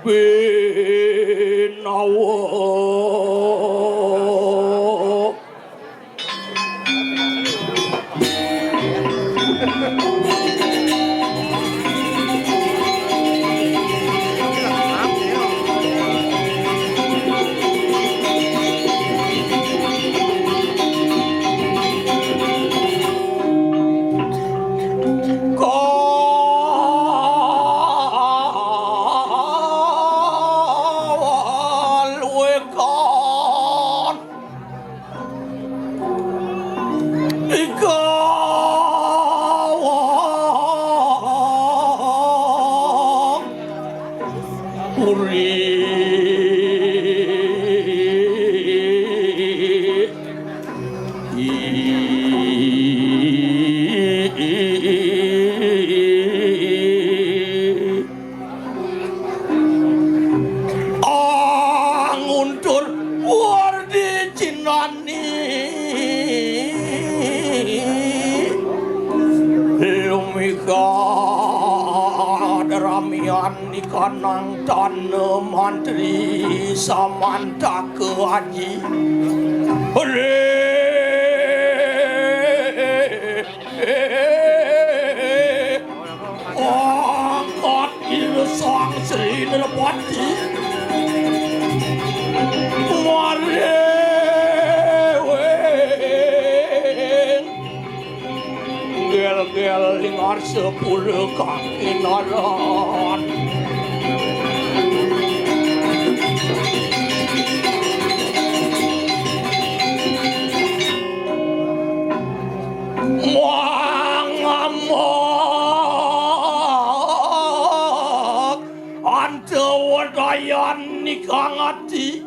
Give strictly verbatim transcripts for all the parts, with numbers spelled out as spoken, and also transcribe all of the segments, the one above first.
Binawa. Kaluwikan ing kawang puri. Anguntur wardi cinani lumikat ramian ikanang tana mantri samantaka aji. Hore! Angkat ira Sang Sri Nirpati. Mareweng. Gel-gel ing arsa pura kang inaran. Mangamot anta wedayan nikang ati,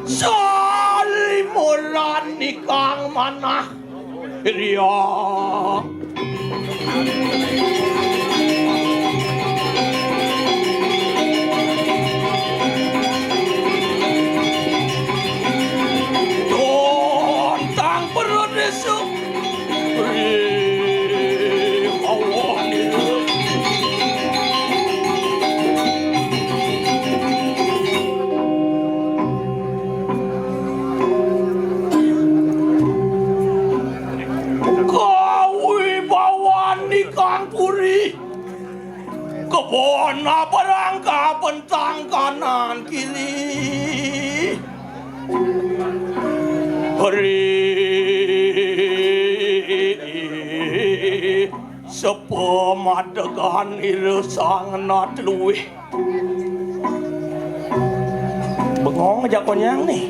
salimuran nikang manah. Ria. Tontang perut esuk. Ri hawa niru. Kawibawan ikang puri. Kebon abarang kabentang kanan kiri. Ri sepemadegan ira sang nat luwih. Bengong aja konyang nih.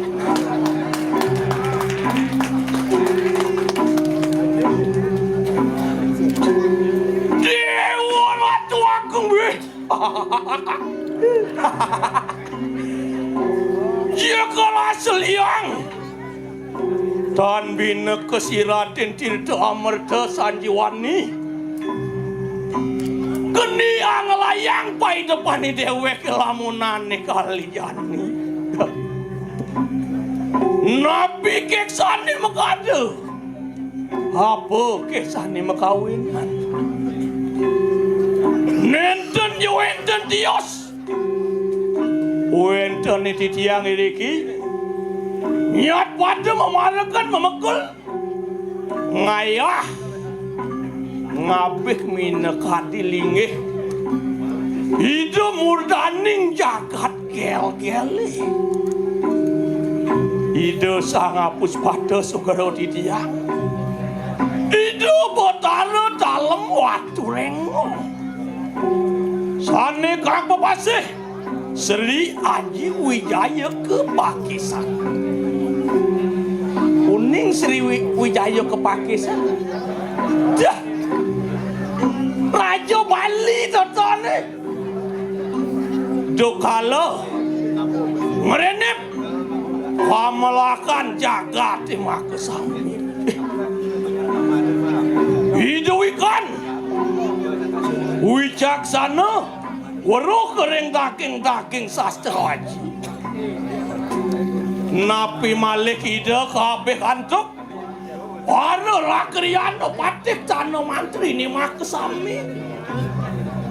Dewa Ratu Agung, weh. Jekala seliang. Tan bina kasiratin Tirta Amerta Sanjiwani. Keni anglayang paidepane dewek lamunane kalijani. Napi keksane makada? Apa keksane makawinan? Nenten ya wenten tios. Wenten iti tiang iriki. Nyat pada mamarekan mamekul. Ngayah ngabih minakadi linggih Ida murdaning jagat gel-gele. Ida Sang Apuspata Sugara titiang. Ida Batara Talem Watu Rengo. Sane kang pepasih Sri Aji Wijaya Kepakisan. Uning Sri Wi-, Wijaya Kepakisan. Dah. Raja Bali totone. Dukala ngrenep pamelakan jagate makasami. Ida wikan wicaksana weruh kering daging-daging sastra aji. Napi malih Ida kabeh antuk para lakriana patih tana mantri ni makasami.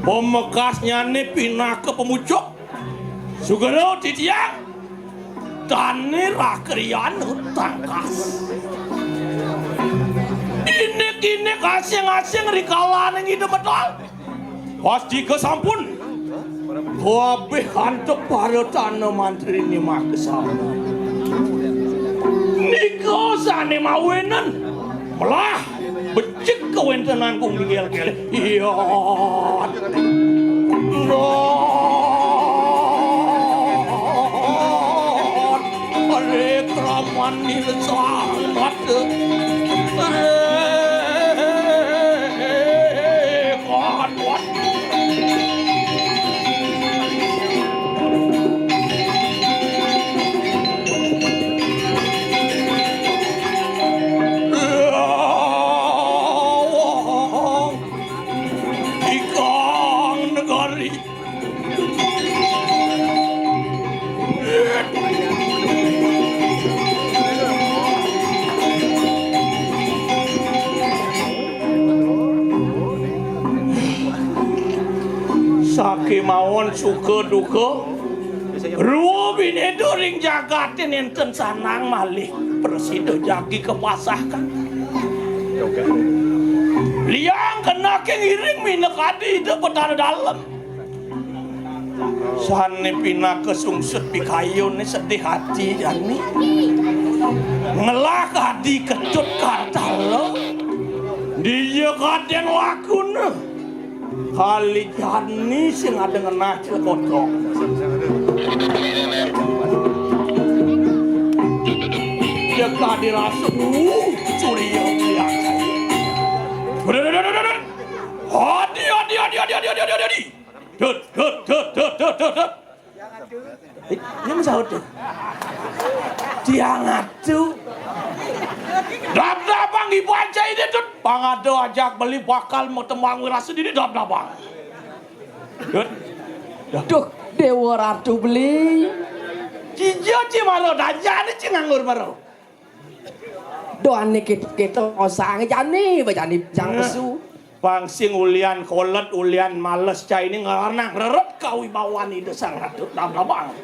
Pamekasnyané pinaka pamucuk. Sugera titiang. Dané rakrian tangkas. Inik-inik asing-asing rikalaning Ida medal. Pastika sampun. Kabéh antuk para tana mantriné makasami. Nika sané mawinan. Melah becik kawéntenan kung digél-gélé. Iya. Ron. Are kraman nilesang mata. Are kon. Ikang negari. Sakémawon suka duka, rwa binéda ring jagaté nénten sanang malih prasida jagi kapasahan. Liang kenaké ngiring minakadi Ida Betara Dalem. Sané pinaka sungsut pikayuné sedih ati jani. Ngelah kadi Ketut Kartala. Dia kadén lakuna. Kali jani sing ada ngenah celekotong. Dia kadi rasa, uh, surya biasa. Adi, adi, adi, adi, adi, adi, adi. Dut, dut, dut, dut, dut, dut, dut. Eh, ini masalah tuh. Tiang atu. Dap-dapang iban cai dia, Dut. Pang ada ajak beli bakal mau tembang wirasa dini dap-dapang. Dut. Duh, Déwa Ratu beli. Cija ci maro, dajane ci nganggur maro. Doane kit-, kita osang jani, bajani jang pesu. Pang sing ulian kolet, ulian males cai ini ngarang reret kawibawan Ida Sang Ratu Dabdabang.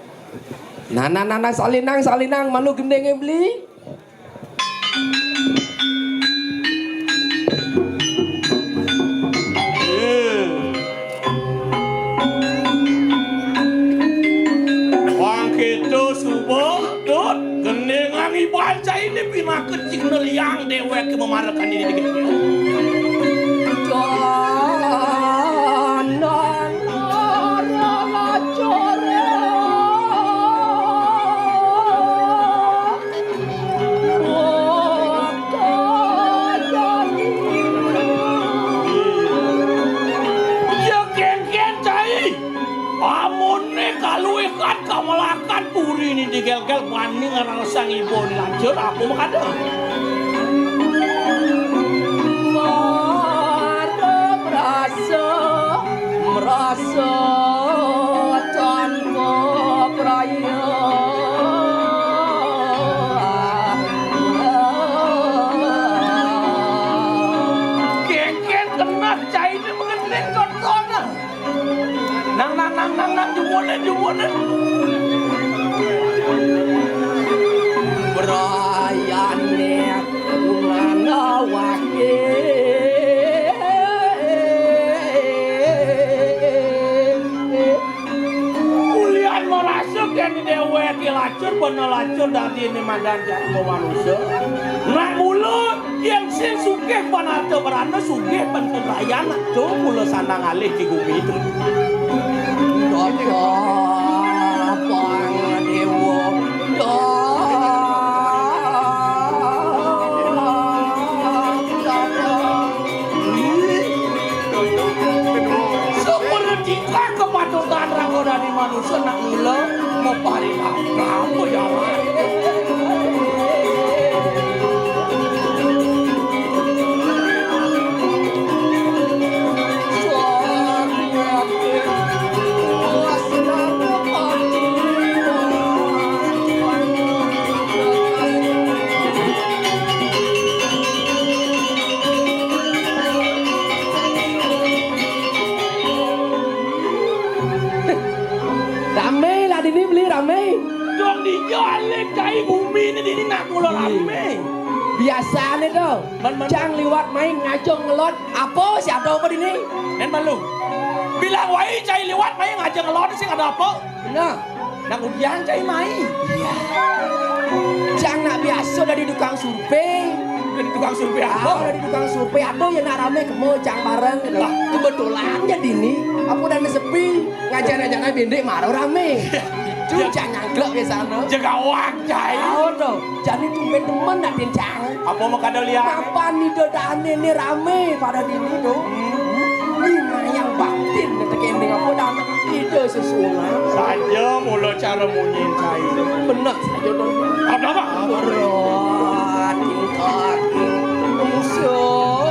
Nah, nah, nah, nah, salinang, salinang, malu gendenge beli. Eh. Wang keto suba, Dut, gendingan iban cai ini pinaka cigna liang dewek mamarekan ini dikit. Jangan lacur. Ya, kénkén cai. Amoné kaluihan kamelakan puri ini digelgel bani ngerasang ibu dilanjut aku makada. Mara merasa, merasa tanpa peraya. Kénkén kenah cai ini mengening kontona. Nang, nang, nang, nang, nang, jumune, jumune. Brayane ngana wake. Ulian marasa kene deweke lacur, bana lacur dadi ini madan jadma manusa. Nak mula yen sing sugih pan arta brana, sugih pan kebrayan, to mula sandang alih di gumi to. Tata Pangadewa, tata. Sapertika kepatutan raga dadi manusa nak mula maparing apa jalan. Rame. Dong dija alit cai bumi né dini nak mula rame. Biasané to. Men, men. Cang liwat mai ngajeng ngelot. Apa sih ada apa dini? Nén malu. Bilang waé cai liwat mai ngajeng ngelot sing ada apa? Bener. Nang udian cai mai. Iya. Cang nak biasa dari tukang survei. Dari tukang survei apa? Ah, dari tukang survei. Aduh ya nak rame kemo cang bareng gitu. Lah. Kebetulan ya dini. Apa dan sepi. Ngajar-ngajar aja bendik maro rame. Itu cang nyangklek biasanya. Jegawang cai. Oh to. Jani tumben demen nak din cang. Apa mau kada lihat? Apa nih dodane nih rame pada dini to? Ini yang batin tekening apa dan ide sesuai. Saja mula cara munyi cai. Bener saja to. Ada apa? Aduh, tingkat. Musuh.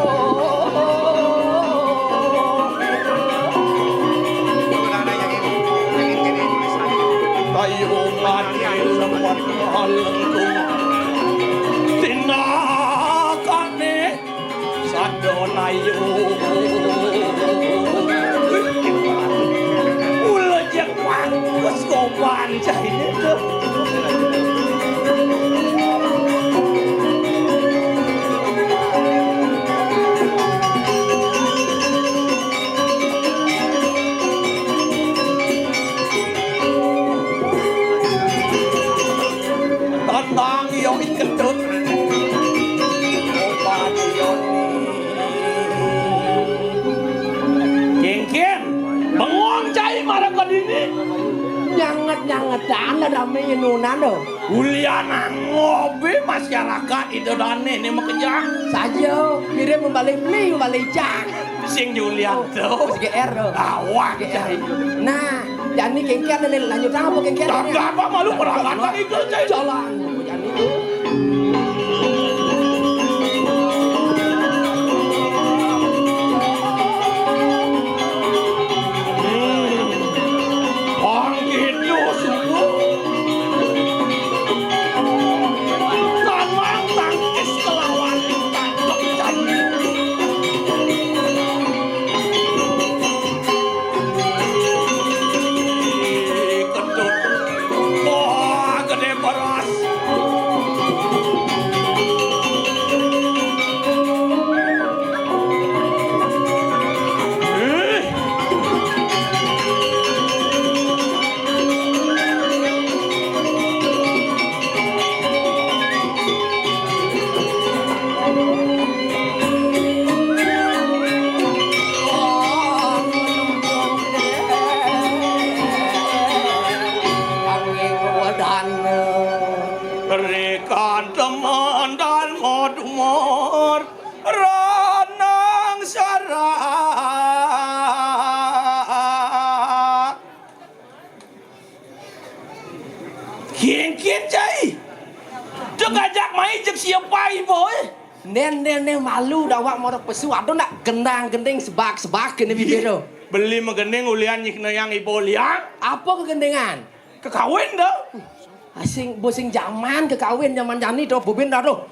Kayu mati sempat halengku. Tinakane sadonaya. Mula jek mangkus kopan jahine tuh. Tandang yo iketut. Obat yo ni. Kéngkén, bengong cai marang ka dini. Nyanget-nyangetan ada dame nunan to. Ulian ngobi masyarakat itu dane ini makejang. Saja, mirip membalik beli, membalik cang. Sing Julian to. Masih G R to. Awak cai. Nah, jani kéngkén ada lanjut apa kéngkén? Enggak apa malu perangkat itu cai. Jalan. Jani. Bangkit yo semua. Tanang tangkis kelawan tangkep janji. Kedut. Wah, gedé beras. Berikan teman dan madumor ranang sarak. Kéngkén cai. Dek ajak mai jeg siapa ibu eh? Nén nén nén malu dawak morok pesu aduh nak gendang gending sebak sebak kene bibir to. Beli magending ulian nyih nayang ibu liang. Apa kegendingan? Kekawin to. Asing bosing zaman kekawin zaman jani to bubin dah to.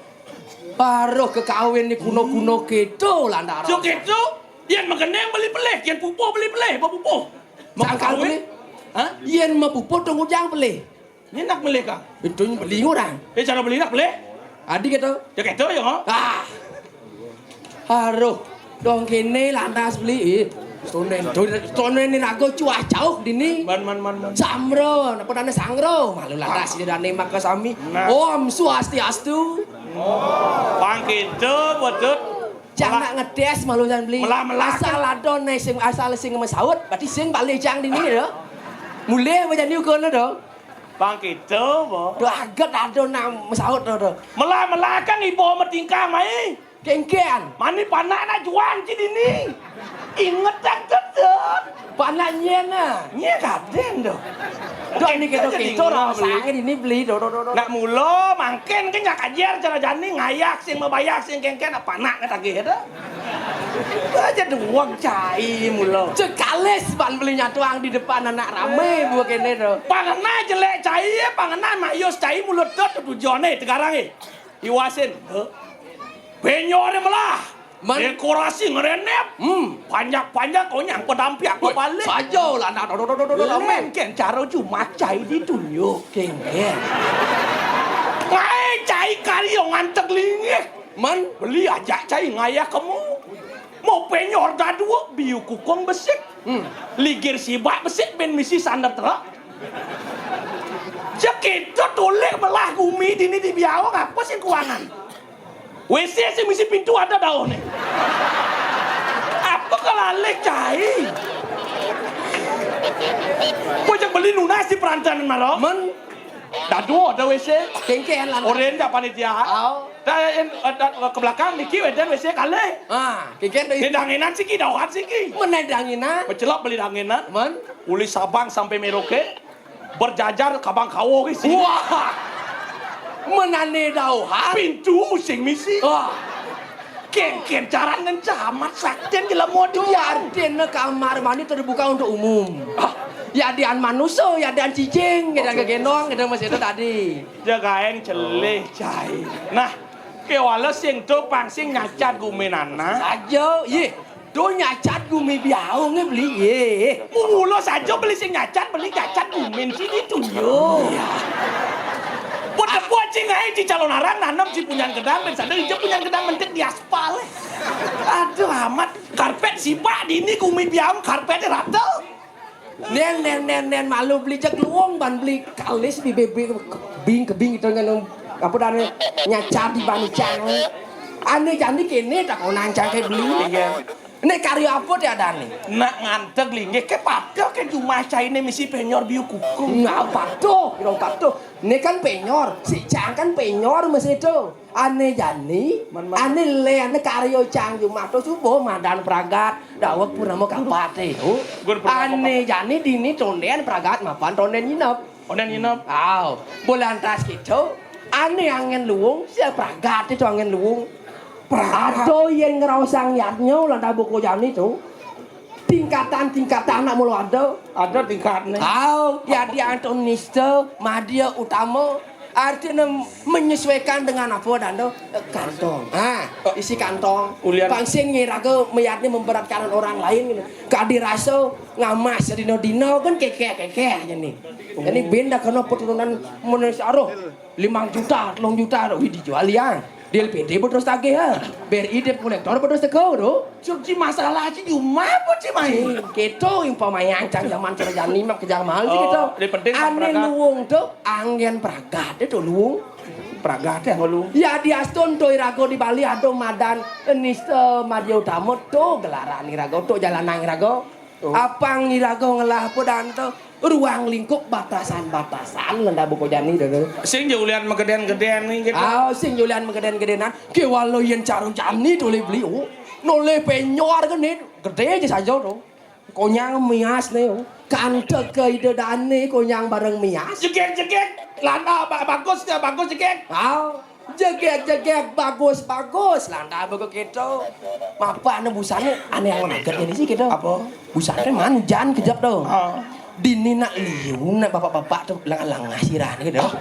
Baruh kekawin ni kuno-kuno keto lantaran. Sing keto, yén magending beli pelih, yén pupuh beli pelih, ba pupuh. Sangkal beli. Hah? Yén ma pupuh tunggu jang beli. Nyé nak beli ka? Itu beli orang. Eh cara beli nak beli? Adi keto. Ya keto ya. Ah. Aduh, dong kene lantas beli. Eh, stonen, stonen ini aku cuah jauh dini. Man man man man. Samro, apa dana sangro? Malu lantas ini dane maka sami. Nah. Om Swastiastu. Pang keto, betul. Jangan ngedes malu dan beli. Melah-melah. Asal ada nih sing asal sing mesaut, berarti sing balik jang dini ya. Mulai apa jadi ukur to? Pang keto, bo. Doh aget ada nang mesaut to. Melah-melah kang ibu metingkah mai. Kéngkén. Mani panak nak juang ci dini. Inget tak tetep. Panak nyén ah. Nyé kaden to. Dok ini keto keto rasa angin ini beli do do do do. Nak mulo mangkén ke nyak ajar cara jani ngayak sing mabayak sing kéngkén apa nak ngetagih to. Aja duwag cai mulo. Cekalis ban beli nyatuang di depan anak rame buah kene to. Pangena jelek cai ya, pangena mayus cai mulut to tujuane tegarang eh. Iwasin. Huh? Benyo ada melah. Man. Dekorasi ngrenep. Hmm. Panjak-panjak konyang pedampiak. Woi, balik. Saja lah, nak, do, do, do, do, do, do, men. Kén cara cuma cai ditunjuk. Kén, kén. Ngaé cai karya nganteg linggih. Man. Beli ajak cai ngayah kemu. Mau penyor dadua, biu kukung besik. Hmm. Ligir sibak besik, bén misi sandar terak. Cek itu tulik belah gumi dini di biawang, apa sih kuangan? W C sing misi pintu ada daun nih. Apa kelalih cai? Kok yang beli lunas di perantanan malam? Men. Dadua ada W C. Kén-kén lah. Oren dah panitia. Au. Dah, en, eh, dah, ke belakang niki wedan W C kalih. Ah, kén-kén. Ni danginan siki, dauhan siki. Mana danginan? Pecelok beli danginan. Men. Uli Sabang sampai Merauke. Berjajar kabang kawo isi. Wah. Menane dauhan. Pintu sing misi. Wah. Kén-kén cara ngencamat sakten jelema tu. Ya, artinya kamar mandi terbuka untuk umum. Ah. Ya, dian manusia, ya, dian cicing, ya, dian gegendong, gitu, Mas, itu tadi. Jagain celih, cai. Nah, kewala sing tu pang sing nyacat guminana. Saja, yé. Tu nyacat gumi biaung, eh, beli, yé. Mula saja beli sing nyacat, beli nyacat gumin sini tu, yo. Iya. Buat debuat cing ae di calon arang nanem si punyan gedang, ben sadar ija punyan gedang mentik di aspal, eh. Aduh, amat. Karpet sibak dini gumi biaung, karpetnya rata. Nen, nen, nen, nen, malu beli jak luung, ban beli kalis, bi, bi, bi, kebing, kebing, gitu, kan, apa dah, nyacar di bani cang. Ane jani kene, tak kau nancang kayak beli. Iya. Ini karya apa tiada nih? Nak nganteg linggih, ke patuh ke jumah cai ini misi penyor biu kukung. Nggak patuh, nggak patuh. Ini kan penyor, si cang kan penyor mesti itu. Ane jani, man, man. Ane le, ane karya cang jumah tu subuh madan pragat, dawek purnama kapat, eh, hu. Gun purnama kapat. Ane jani dini tonden pragat mapan tonden nyinep. Tonden nyinep. Au, bulan tas gitu, ane angin luung, sia pragat itu angin luung. Pragat. Ada yang ngerausang yadnya, landa buku jani tu. Tingkatan-tingkatan anak mulu ada. Ada tingkatnya. Au, ya dia anton nista, madya utama. Artinya menyesuaikan dengan apa, Dando? Eh, kantong. Ha, isi kantong. Ulian. Pang sing iraga meyatnya memberatkan orang lain gitu. Kadi rasa ngamas dino-dino kan kekeh-kekeh aja nih. Jadi benda kena peturunan manusia roh. Limang juta, telung juta, wih dijual ya. Di L P D terus tagih ya. B R I debt collector terus teko tu. Cuk, ci masalah ci jumah apa ci main? Ci, keto umpamanya cang zaman cara jani mak kejang mahal sih. Oh, gitu. Dia penting kan. Ane pragat. Luung tu, anggen pragat itu luung. Pragat ya, luung. Ya, di Aston tu irago di Bali ada madan nista madya utama tu gelaran irago tu jalanan irago. Oh. Apang irago ngelah apa dan tu ruang lingkup batasan-batasan lenda buku jani tu. Sing je ulian megeden-geden ni gitu. Ah, sing je ulian megeden-gedenan. Kewala yen cara jani tu le beli, oh. Noleh penyor ke ni, gede je saja tu. Konyang mias ni, oh. Kante ke ida dane konyang bareng mias. Jegek-jegek, landa ba-, bagus ke, bagus jegek. Ah, jegek-jegek, bagus-bagus, landa bego keto. Mapa ane busane ane yang menaget ini sih keto. Apa? Busane man jan kejap tu. Ah. Dini nak liu, nak bapak-bapak tu lengah-lengah sirah ni keto.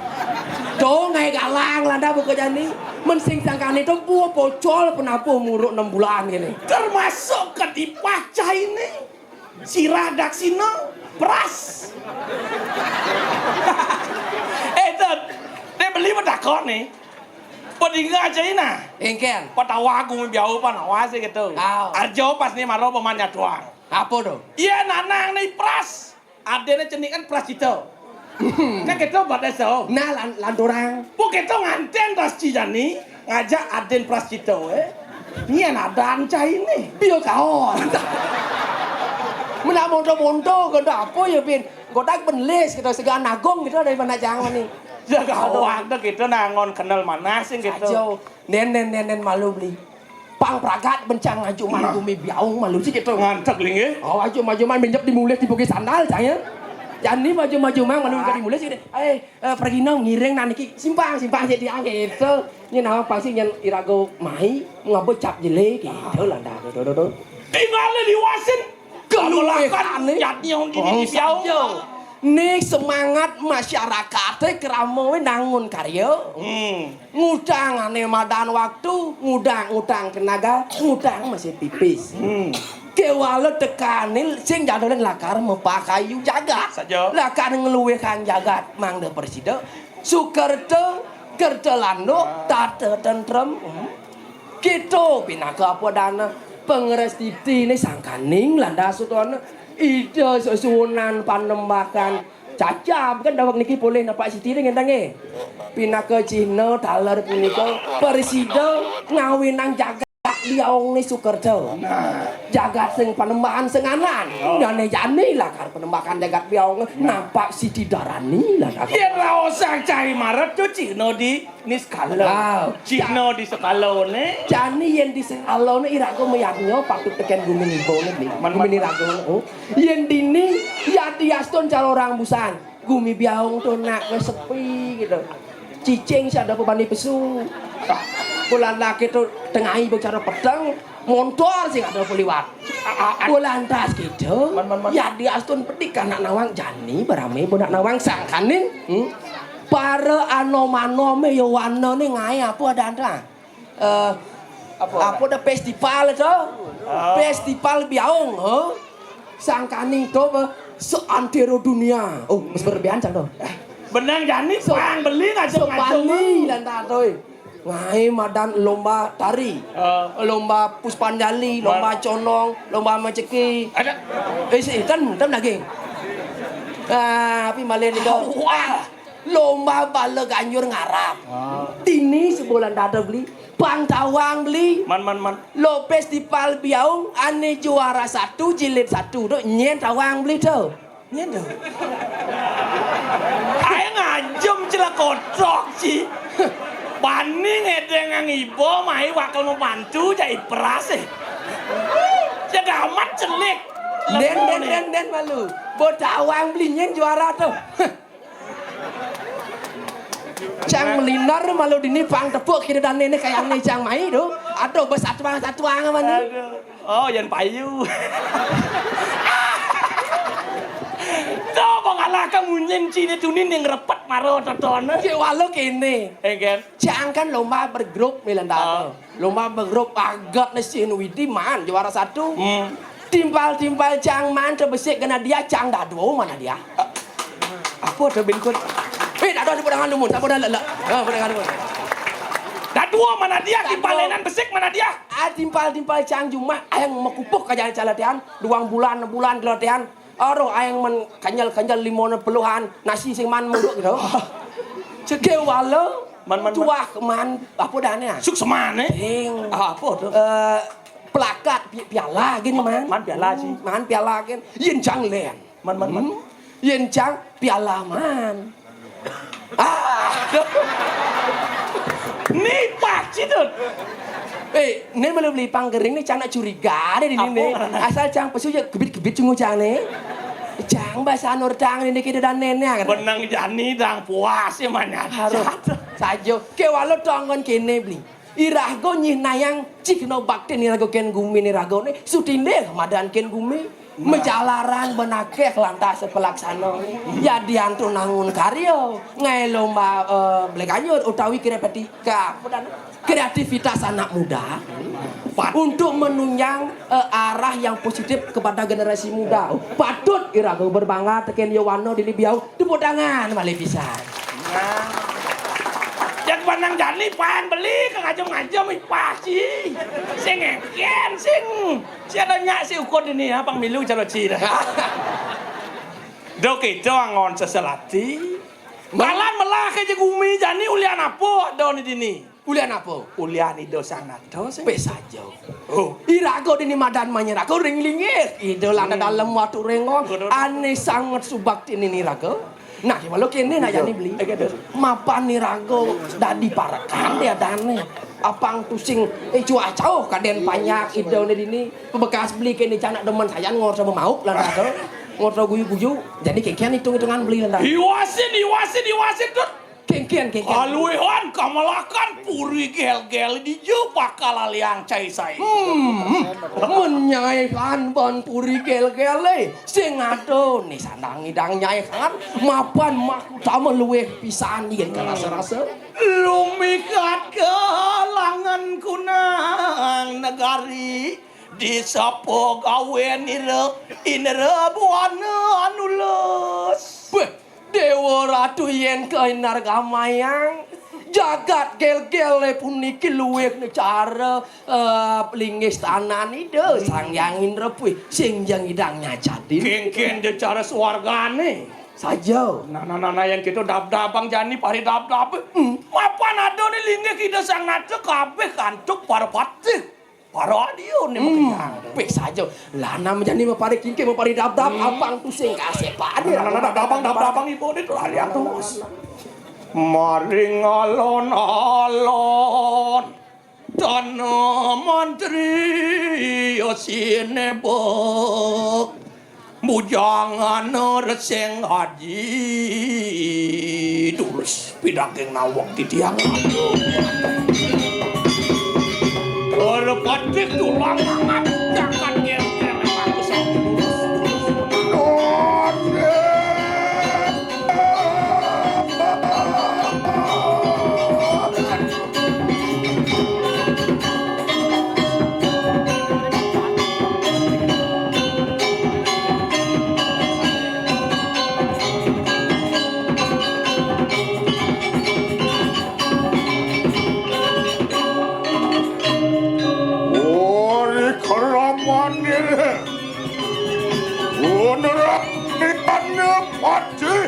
Tu ngai galang landa bego jani. Mensing sangkane tu buah pocol penapuh muruk enam bulan gini. Termasuk kedipah cai ni. Sirah daksina, pras. Eh, tu, dia beli betakon ni. Padinga cai nah. Engken. Patawa aku biau panawa sih gitu. Au. Arjo pas ni maro pemanya tuang. Apa tu? Iya, nanang ni pras. Adene cenik kan pras cita. Kan gitu pada so. Nah, lan-, lanturang. Pok gitu nganten pras cijani, ngajak aden pras cita, eh. Nyen adan cai ni. Bio kaon. Mena monto-monto, kena apa ya, Bin? Godak benelis gitu, segan agung gitu dari mana jangan ni. Jaga awak dah gitu, nangon kenal mana sih gitu. Sajo. Nen, nen, nen, nen, malu beli. Pang pragat bencang ngaju man gumi biaung malu sih gitu. Ngantek linggih. Oh, aju maju man minjep di mulih di bukit sandal, cang ya. Jani maju-maju man malu di mulih sih gitu. Eh, eh, pergi nang ngiring nang niki simpang, simpang sih dia gitu. Ini nama pasti yang irago mai, ngabut cap jele gitu lah dah. Tuh, tuh, tuh, tuh. Tinggal liwasin. Keluarkan jatnya yang gini di biaung. Nih semangat masyarakaté krama wé nangun karya. Hmm. Ngutang ané madan waktu, ngutang, ngutang tenaga, ngutang masih pipis. Hmm. Kéwala tekané sing jadolin lakar mapakayu jagat. Saja. Lakar ngluwihang jagat mangda prasida. Sukerta, kerta landuk, tata tentrem. Hmm. Kéto pinaka apa dana pangrastitiné sangkaning lantas utana Ida sesuunan panembakan cacap kan daweg niki polih napak siti ring entengé. Pinaka cihna taler punika prasida ngawinang jagat biaongé Sukerta. Nah. Jagat sing panembahan sing anan. Oh. Dané jani lakar panembahan jagat biaong napak siti darani lantas. Yén raosang cai maret to cihna di Niskala. Ah, cihna di sekalané. Jani yén di sekalané iraga mayadnya patut tekén gumin ibané, Bli. Man, man, gumin man. Iraga, oh. Yén dini yadiastun cara orang busan. Gumi biaong to nak wis sepi gitu. Cicing sing ada bebani pesu. Bulan laki to tengai bicara peteng. Montor sing ada apa liwat. A-, a-, a- Lantas gitu. Man, man, man. Yadiastun pedik anak nawang jani barame budak nawang sangkaning. Hmm? Para anom-anom ya wana ni ngaé apa ada anda? Eh, apa? Apa ada festival to? Oh. Festival biaong, ha? Sangkaning to be seantero dunia. Oh, wis berlebihan cang to. Benang jani so, pang beli ngajak-ngajak. Bali lantas to. Ngaé madan lomba tari, eh, lomba Puspanjali, lomba condong, lomba maceki. Ada. Eh, si, kan, kan daging. Ah, tapi malih nika. Wah, lomba bala ganjur ngarap. Ah. Dini sebulan dada beli, pang tawang beli. Man, man, man. Lo festival biaong ané juara satu jilid satu tu nyén tawang beli tu. Nyén to. Aé ngajem celekotok ci. Bani ngedéngang iba mai wakal mabantu jak ipras é. Cedek amat celik. Dén, dén, dén, dén malu. Bo tawang beli nyén juara to. Cang melinar malu dini pang tepuk kira dané né kayang né cang mai tu. Aduh, besatuang-satuang apa ni? Aduh. Oh, yan payu. To kok ngalah ka munyin cine tunin yang repet maro totone. Cek walau kene. Eh, kan? Cang kan lomba bergrup milan. Ah. Lomba bergrup agat ne sin widi man juara satu. Hmm. Timpal-timpal cang man terbesik kena dia cang dado mana dia. Apa tu bingkut? Eh, dado di pedangan lumun, tak pedangan lelak. Ha, pedangan lumun. Dado mana dia, timpal lenan besik mana dia? Ah, timpal-timpal cang jumah ayang mekupuh ka jalan calatian, duang bulan, bulan calatian. Aduh, ayang men kenyal-kenyal limone peluhan, nasi sing man muduk gitu. Cek wala, man, man, man. Tuah man, apa dane? Suksemane. Ding. Ah, apa tu? Eh, pelakat pi-, piala gini man. Man piala sih. Man piala gini. Yen cang len. Man, man, man. Hmm? Yen cang piala man. Ah. Ni paci tu. Eh, ni malu beli pangkering ni cang nak curiga deh di ni. Apa? Asal cang pesu ya gebit-gebit cungu cang ni. Cang bahasa nur tang ni kita dan nenek. Benang jani dang puas ya mana. Harus. Sajo. Ke walau tonggon kene beli. Irago nyih nayang cih no bakti nirago ken gumi nirago ni. Sutindih madan ken gumi. Nah. Majalaran benakeh lantas pelaksana. Ya diantu nangun karya. Ngai lomba, eh, beleganjur utawi kreatif-, ka-, apa dan kreativitas anak muda. Pat- Untuk menunjang, eh, arah yang positif kepada generasi muda. Patut irago berbangga teken yowana dini biau. Tepuk tangan malih pisan. Nah. Jan pandang jani pan beli ka ngajum-ngajum ih pasti. Sing engken sing. Si ada nyak si ukur dini ya pang milu calo ci dah. Dok itu angon seselati. Malan melah ke je gumi jani ulian apa ada ni dini? Ulian apa? Ulian Ida Sang Nata sing. Pes saja. Oh. Iraga dini madan manyeraga ring linggih. Ida landa dalem watu rengon. Betul. Ane sanget subakti nini raga. Nah, walau kene nak jani beli. Eh, gitu. Mapan niraga dadi parekan dia dane. Apang tusing, eh, cuacau kaden panjak Ida ne dini. Bekas beli kene canak demen sayan ngor sama mauk landa tu. Ngor guyu-guyu. Jadi kekian hitung-hitungan beli landa. Iwasin, iwasin, iwasin tut. Kéngkén, kéngkén. Kaluihan kamelakan puri Gélgél dija bakal aliang cai saé. Hmm, men Nyai Khan ban puri Gélgélé, sing ada né sandang idang Nyai Khan, mapan makutama luwih pisan yén karasa-rasa. Lumikat ka langan kunang negari, disapa gawénira Indra Buana Anulus. Béh, Déwa Ratu yén kainargamayang, jagat Gélgélé puniki luwih cara, eh, linggih stanan Ida Sang Hyang Indra, puih, sing jang idang nyajadin. Kéngkén ja cara swargané. Saja. Nah, nah, nah, nah, yén kéto dabdabang jani pari dabdab. Hmm. Mapan ada né linggih Ida Sang Nata kabéh kantuk para patih. Para dia né. Hmm, makejang. Pih saja. Lah, nam jani mapari kingke, mapari dabdab, hmm, abang tusing kasih pada. Nah, nah, nah, nah, dabang, dabdabang ibu né tuh lalian terus. Maring alon-alon Tanah Mantri ya sinebok. Bujangana Reseng Aji, durus pidaging naweg titiang. Ora patih tulang mangan, jangan ngél-ngél, aku sampe durus. Ori keramanire, unerak nikane pati.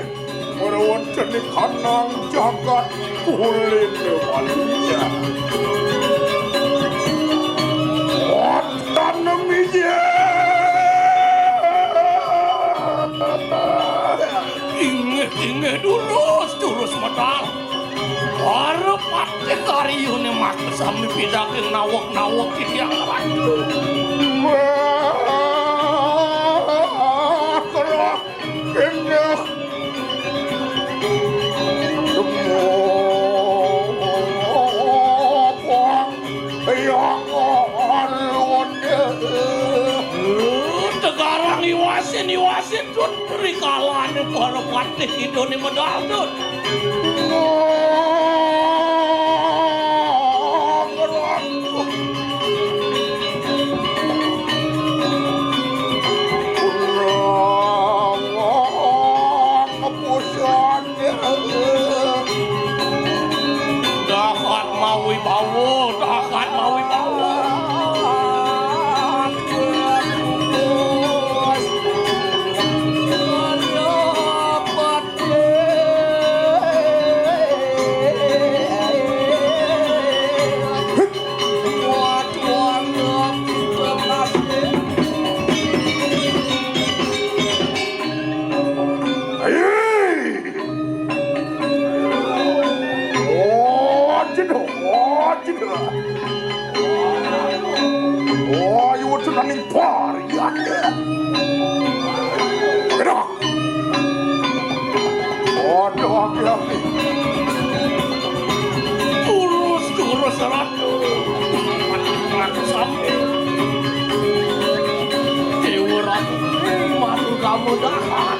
Ora wonten ikanang jagat kuline waliya. Wonten miji. Inggih, inggih, durus, durus medal. Para patih karyane makasami pidaging naweg-naweg titiang ratu. Wah, kerah. Inggih. Semoga ya Allah. Tegarang iwasin, iwasin, Dut. Rikalane para patih idane medal, Dut. Dahat mawibawa, dahat mawibawa. Hei! Oh, jenuh, oh, jenuh. Oh, you want to running par, ya. Gerak. Waduh, aki-aki. Turus, turus, Ratu. Ratu sambil. Dewa Ratu, matur kamu dahat.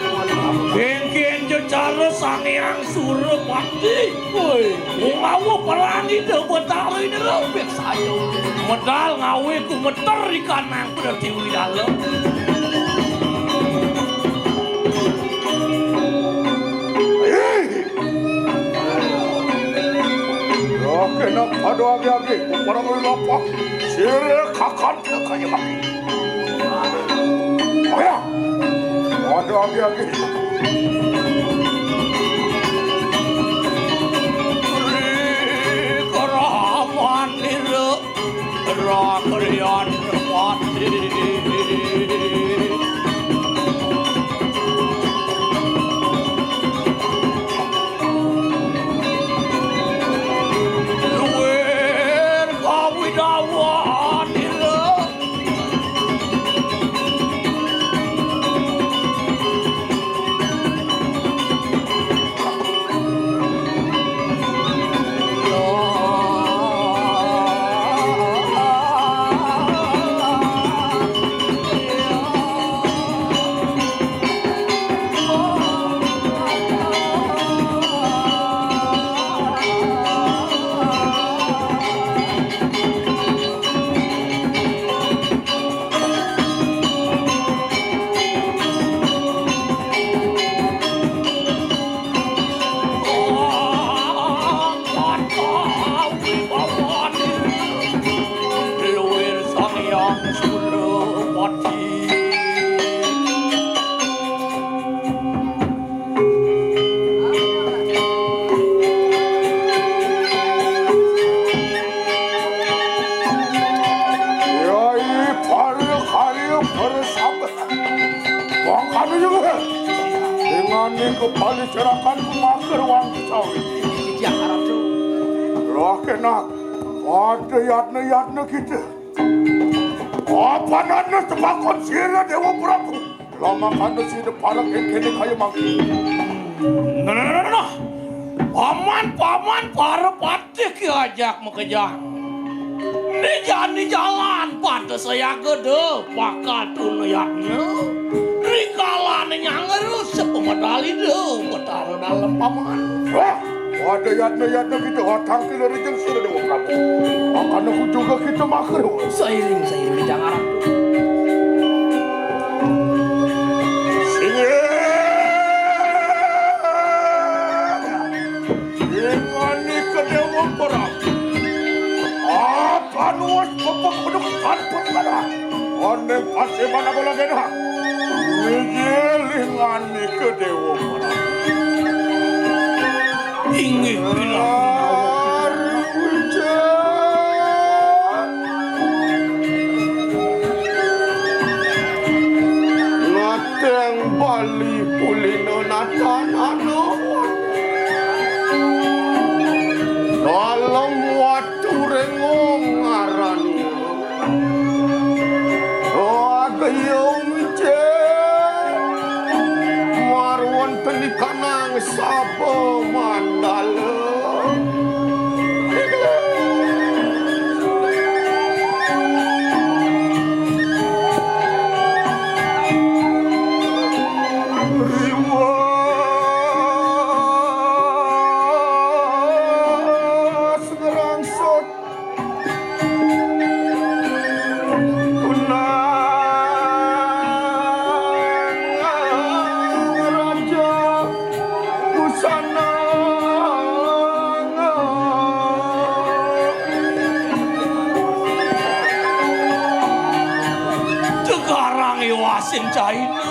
Bengken jecara Sang Hyang Surapati. Woi, ngawa pelangi de Betara ini lembek saja. Medal ngawe ku meter ikan nang pada tiwi dalam. Hei! Oke, nak, aduh, agi-agi. Barang lu lapah. Sire kakan dia kaya mati. Oh ya. Ada agi-agi. Ri keraman nira rakrian pati. Luwir kawidawanira. Dengan ning kepali serakan kumaker wang sawi. Iki dia harap tu. Lah kenak. Ada yatna-yatna kita. Apa nana sebakon sira Dewa Prabu? Lama kana sira parak ing kene kaya mangki. Nah, nah, nah, nah, nah. Paman, paman, para patih ki ajak makejang. Ni jani jalan pada sayaga da bakal tuna yatna. Rikalane nyangera sepemedal Ida Betara Dalem, paman. Wah, pada yatna-yatna kita watang kila rijeng sira Dewa Prabu. Akan aku juga kita makruh. Seiring, seiring, jangan. Singgih. Ingani ke Dewa Perang. Apa nuas pepek beduk tanpa tanah. Oneng pasti mana bola gena. Wiji lingani ke Dewa Perang. Inggih pinanggih. Ari wiji. Nateng Bali pulina natanana. Dalem watu rengong ngarannya. Wagayung wijing. Marwon tenikanang saba mandala. Riwas ngerangsut kunang raja busana. Tegarang iwasin caina.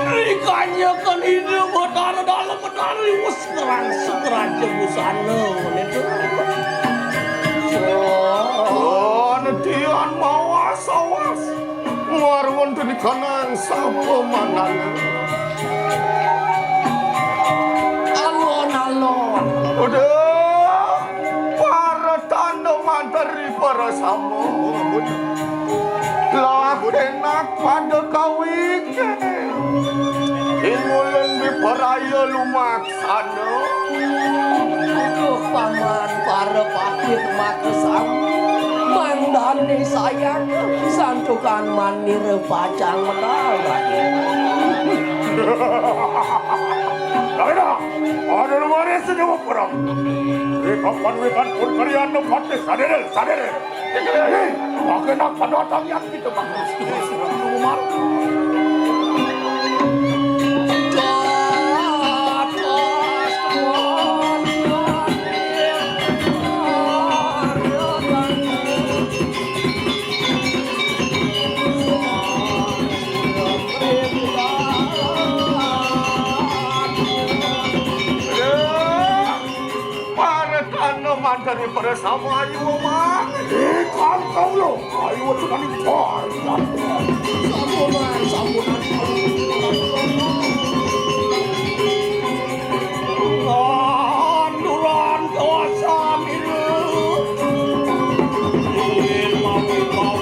Rikanyakan Ida Betara Dalem Betara iwas ngerangsuk raja busana. Ngene to. Oh, nedian mawas awas. Marwon tenikanang sapa manana. Alon-alon. Udah, para tanda manteri para sama. Lah enak pada kawike. Ingulun diperaya lumak sana. Duh, paman, para patih makesang. Mandane sayang, santukan manira pacang medal. Laina, ada lumare sedewa perang. Ikapan wikan pun kalian nepati sadere, sadere. Hei, pakai nak pada tangian. Para tanda manteri para sama ayu, Mang. Ikan kau lo, ayu tu kan impor. Sambunan, sambunan. Anduran dosa milu. Ingin mau kau.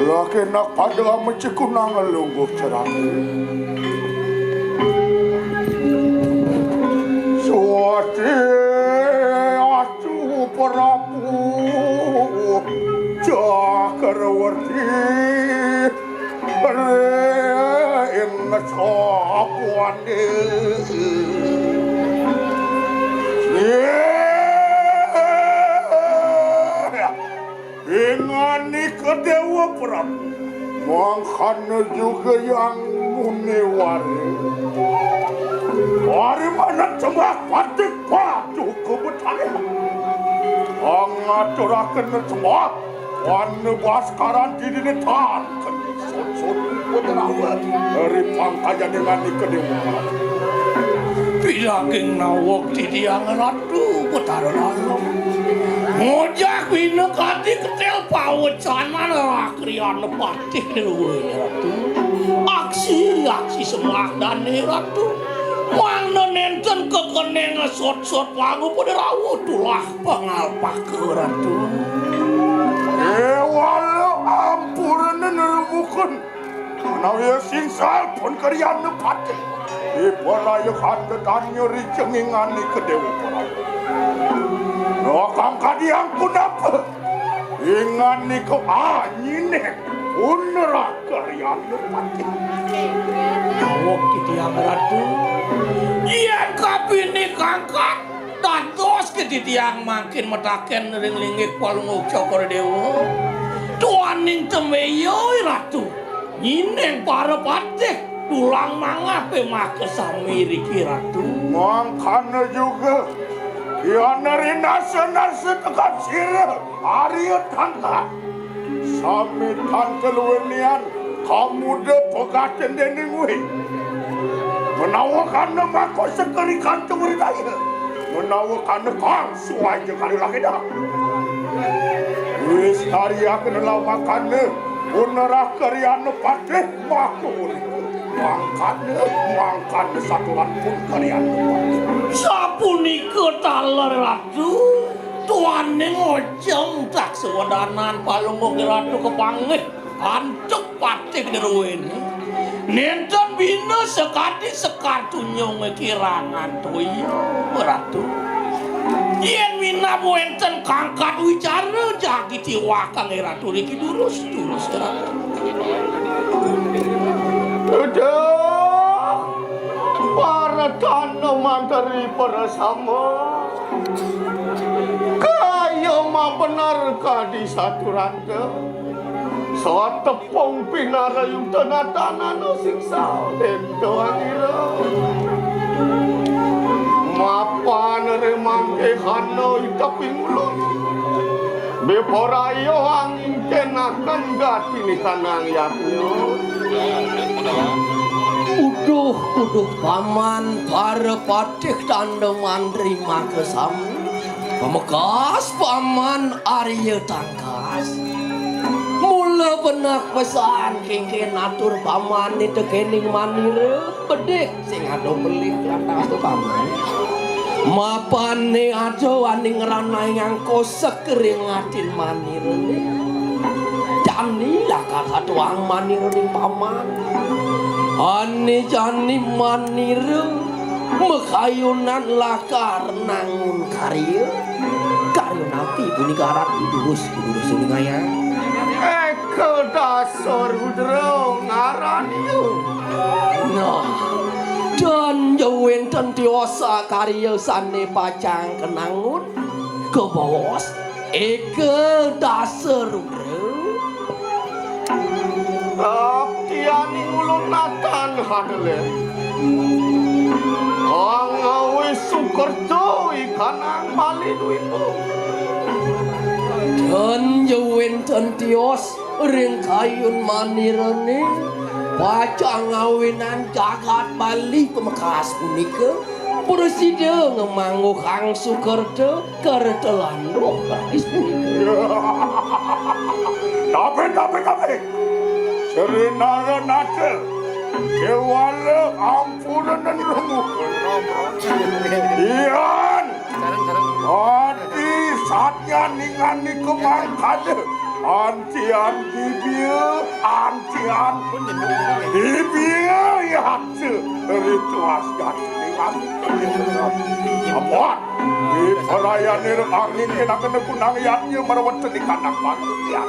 Lagi nak pada meciku nang lungguh cerang. Suwati atu Prabu Cakrawarti. Ring sapuane. Ingani ke Dewa Prabu, mangkana juga yang muniwari. Wari manat sembah patik paduka Betari. Pangaturaken sembah. Wan baskaran didine tan keni sut-sut. Ri pangkayan dengan ika dewa. Pidaging naweg titiang Ratu Betara Dalem. Ngojak wina kadi ketel pawecanan Rakriana Patih Dewa Ratu. Aksi, aksi semah dane Ratu. Mangda nenten kekeneng sot-sot wangu pada rawuh tulah pangalpaka Ratu. Ewala ampurana nerubukun. Menawi singsal pun kariana patih. Iparaya kata tanya ri cengingan ika dewa Korawa. Lokang kadiang punapa? Ingan nika anyine pun neraka kariana patih. Awak titiang Ratu. Yen kapinih kangkat, dados ke titiang mangkin mataken ring linggih Palungguh Cokor Dewa. Tuaning tembe iya, Ratu. Nyineng para patih tulang mangape maka sami riki, Ratu. Mangkana juga, yan rinasa-nasa tekad sira, Arya Tangka. Sami tantel wenian kamuda pegaten dening wih. Menawa kana mako sekeri kantung ridaya. Menawa kana kang suwaja kali lagi dah. Wis tariakna lamakana, punerah kariana patih maka urip. Mangkana, mangkana satuan pun kariana patih. Sapunika taler Ratu, tuaning ojeng tak sewedanan palungguh Ratu kepanggih. Antuk patih druwene. Nenten bina sekadi sekar tunyunge kirangan toya, Ratu. Yen minab wenten kangkat wicara jagi tiwakang Ratu riki durus, durus, Ratu. Aduh, para tanda mantri para sama. Kaya mabener kadi saturanta. Satepung pinarayuta natanana singsa dento angira. Mapan remangke hana iteping ulun. Beporaya angin kenakan gatine kanang yatnya. Uduh, uduh paman para patih tanda mantri maka sami. Pamekas paman Arya Tangkas. Mula benak pesan kengken atur paman ni tekening manira bedik sing ada beli lantas tu paman. Mapan ni aja wani ngranayang kosek keringatin manira ni. Jani lakar satuang manira ning paman. Ane jani manira makayunan lakar nangun karya. Karya napi punika aran durus durus ning ayang. Eka Dasa Rudra ngaran iya. Nah, dan ya wenten tiosa karya sane pacang kenangun. Kebos Eka Dasa Rudra. Abdianing ulun natan hadele. Angawi sukerta ikanang bali duimu. Dan ya wenten tios ring kayun manirane pacang ngawinan jagat Bali pamekas punika. Prasida ngemangguhang sukerta kerta landuh. Tapi, tapi, tapi. Serinara nata. Kewala ampura nenrungu. Ian. Adi satya ningani kemangkada. Antian bibia, antian bibia, ya. Rituas ganti. Amuat. Di perayaan angin kena kena kunang yatnya merawat teni kandang batu. Ya.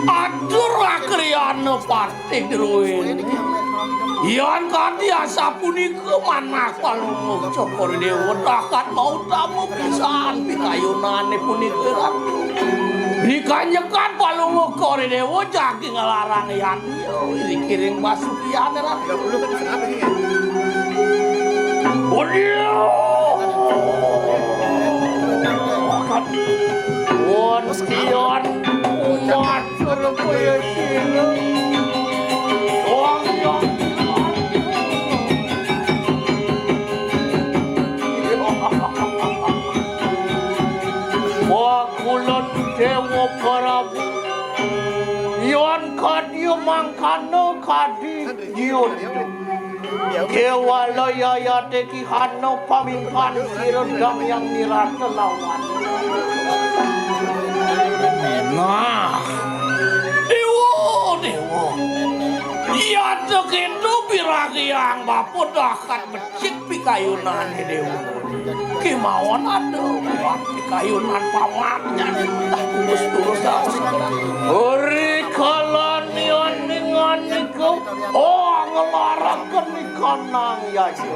Atur akriana patih druwene. Yan kadi asapunika manah palungguh Cokor Dewa dahat mautama pisan pikayunane punika, Ratu. Dikanjekan palungguh Cokor Dewa jagi nglarang yatnya, dikiring pasukian, Ratu. Waduh. Won kion umat. Kaya sira. Wong, wong. Wah, kula Dewa Prabu. Yan kadya mangkana kadi yun. Kewala yayate kihana pamimpan sira damyang nirata lawan. Nah, Dewa, Dewa. Yata kento biragiang bapa dahat becik pikayunan Dewa. Kemawon ada buat pikayunan pamaknya. Tah, terus, terus, terus. Ri kalanian dengan nika, oh, ngelaraken ikanang yaji.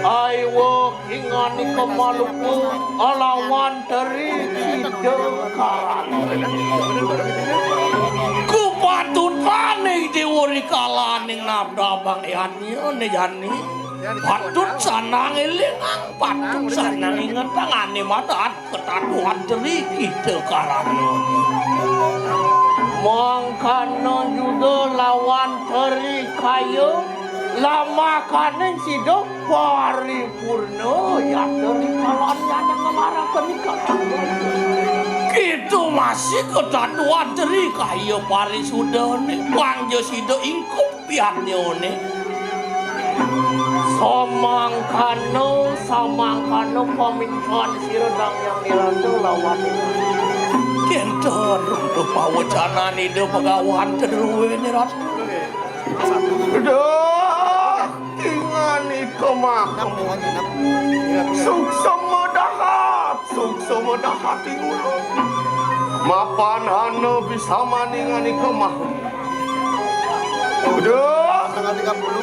Aiwa, ingan nika maluku, alawan teri kita karang. Kupatutane Dewa ri kalaning nabdabang yatnya, ne jani. Patut sanang elingang, patut sanang ingetang ane madat ketatuan teri kita karana. Mangkana yuda lawan teri kaya, lamakaning sida paripurna, ya teri kalan nyana ngelaraken karana. Kita masih ketatuan teri kaya parisudane, pangja sida ingkup piatnyone. Samangkana, samangkana pamingsan sira damyang nirata lawan. Kenten runtuh pawecanan Ida Begawan tedruene, Ratu. Duh, ingan ika mah. Suksema dahat, suksema dahat ingulu. Mapan hana bisa maningan ika mah. Duh,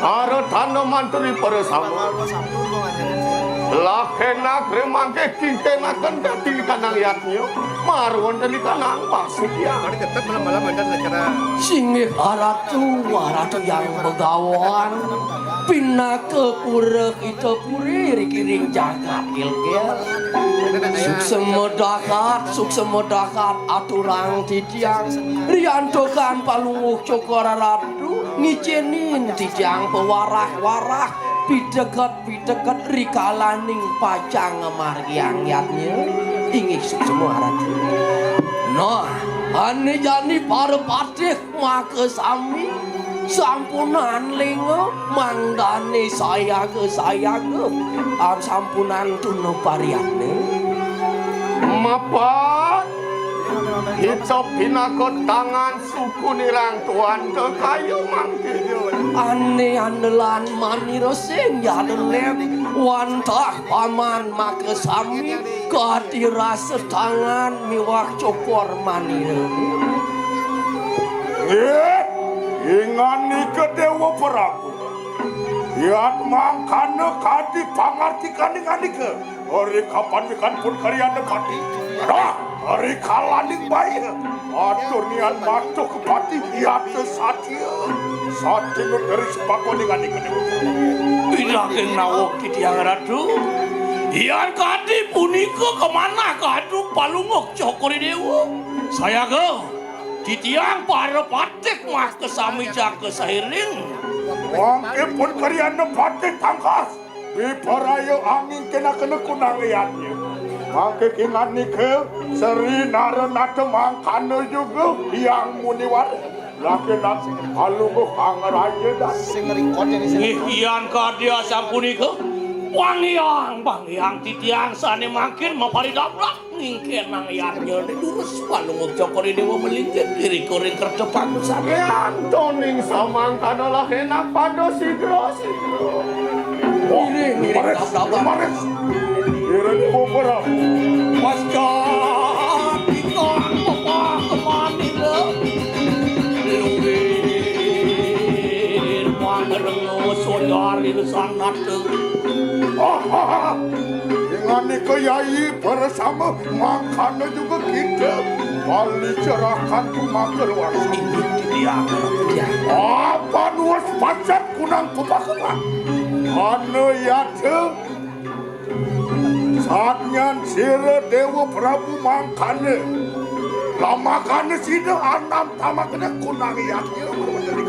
aretana mantri para sama. Lakenak remangke kingkenaken dadi kanang yatnya. Marwon dadi kanang pasik ya. Singgih Aratu, Aratu Hyang Begawan, pinaka pura kita puri rikiring jagat Gilgil. Suksema dahat, suksema dahat aturang titiang. Riantukan palungguh Cokor Aratu ngicenin titiang pawarah-warah, piteket-piteket rikalaning pacang ngamargiang yatnya. Inggih suksema Aratu. Nah, ane jani para patih makasami, sampunang linga, mangdane sayaga-sayaga, am sampunang tuna pariyatne. Mapan, kita pinaka tangan suku nirang tuan kekayu mangke. Ane andelan manira sing ya delep, wantah paman makasami. Kadi rasa tangan miwah cokor manira. Nggih, inganika Dewa Prabu. Yat mangkana kadi pangartikaning anika. Ari kapandikan pun karyana pati. Dah, ari kalaning bayi. Atur nian matuh kepati yata satia. Satia nuteri sepakoning anika Dewa. Pinakeng nawak titiang Ratu. Yan kadi punika kamanah kaduk palungguh Cokor Dewa. Sayaga titiang para patih makasami jaka sairing. Mangke pun karyana patih tangkas. Wibaraya angin kenakena kunang yatnya. Mangke kinganika Sri Naranata mangkana juga Hyang Muniwara. Lakenan palungguh kang raja dan. Sing record ini, sing. Nggih, yan kadi asapunika, pangiang, pangiang titiang sane mangkin maparidabrak ngingkenang yatnyane durus palungguh Cokor Dewa melingkit irika ring kerta pakusan. Antoning samangkana lakenan pada sigra. Wah, iring, iring, maris, tabrak, tabrak. Maris. Iring, Prabu. Pasca tingkah pepah kemanila. Luwir mangrengos sodar ira sang nata. Ah, ah, ah. Inganika Yai bersama mangkana juga kita bali cerahkan kumaker warsa. Inggih, titiang, titiang. Apa nuas pacet kunang kupakeman? Ana yata satnyan sira Dewa Prabu mangkana. Lamakane sida anam tamakne kunang yatnya.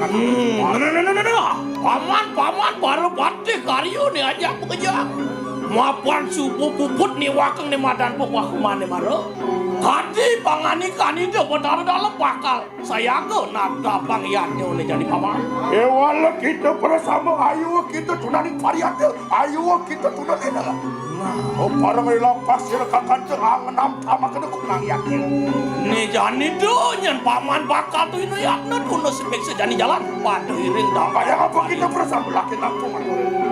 Hmm, nah, nah, nah, nah, nah. Paman, paman, para patih karya ne ajak makejang. Mapan subuh puput niwakang ne madan pepah kumane mara. Kadi pangandikan Ida Batara Dalem bakal sayaga nata pangyatnya ne jani paman. Ewala kita prasama ayu kita tunaning pariata, ayu kita tunaning. Nah, parang ila pasir kakanta angenam tamakne kunang yatnya. Ne jani do nyen paman bakal tu ina yatna tuna sepeksa jani jalan pada iring dam. Kaya apa kita prasama laki tampung aturan.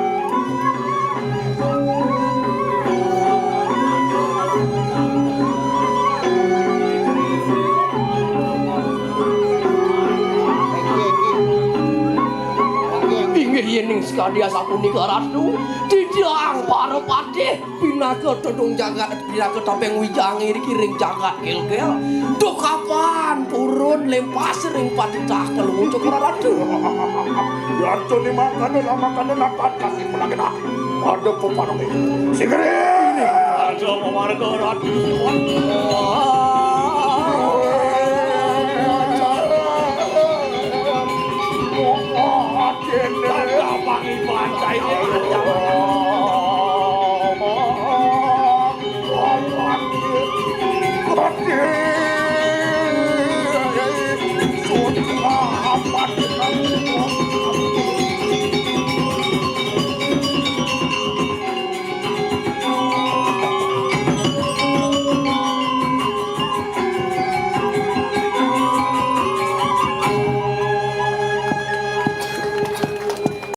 Inggih yening sakadi asapunika Ratu, titiang para patih pinaka tedung jagat, pinaka topeng wijang iriki ring jagat Gilgil. Duh kapan purun lempas ring patitah kelungu Cokor Ratu. Yantuni mangkana lamakana natan kasih pelagena. Ada peparang ini. Sigeri. Ada pemarga Ratu. Ada pangi baca ini.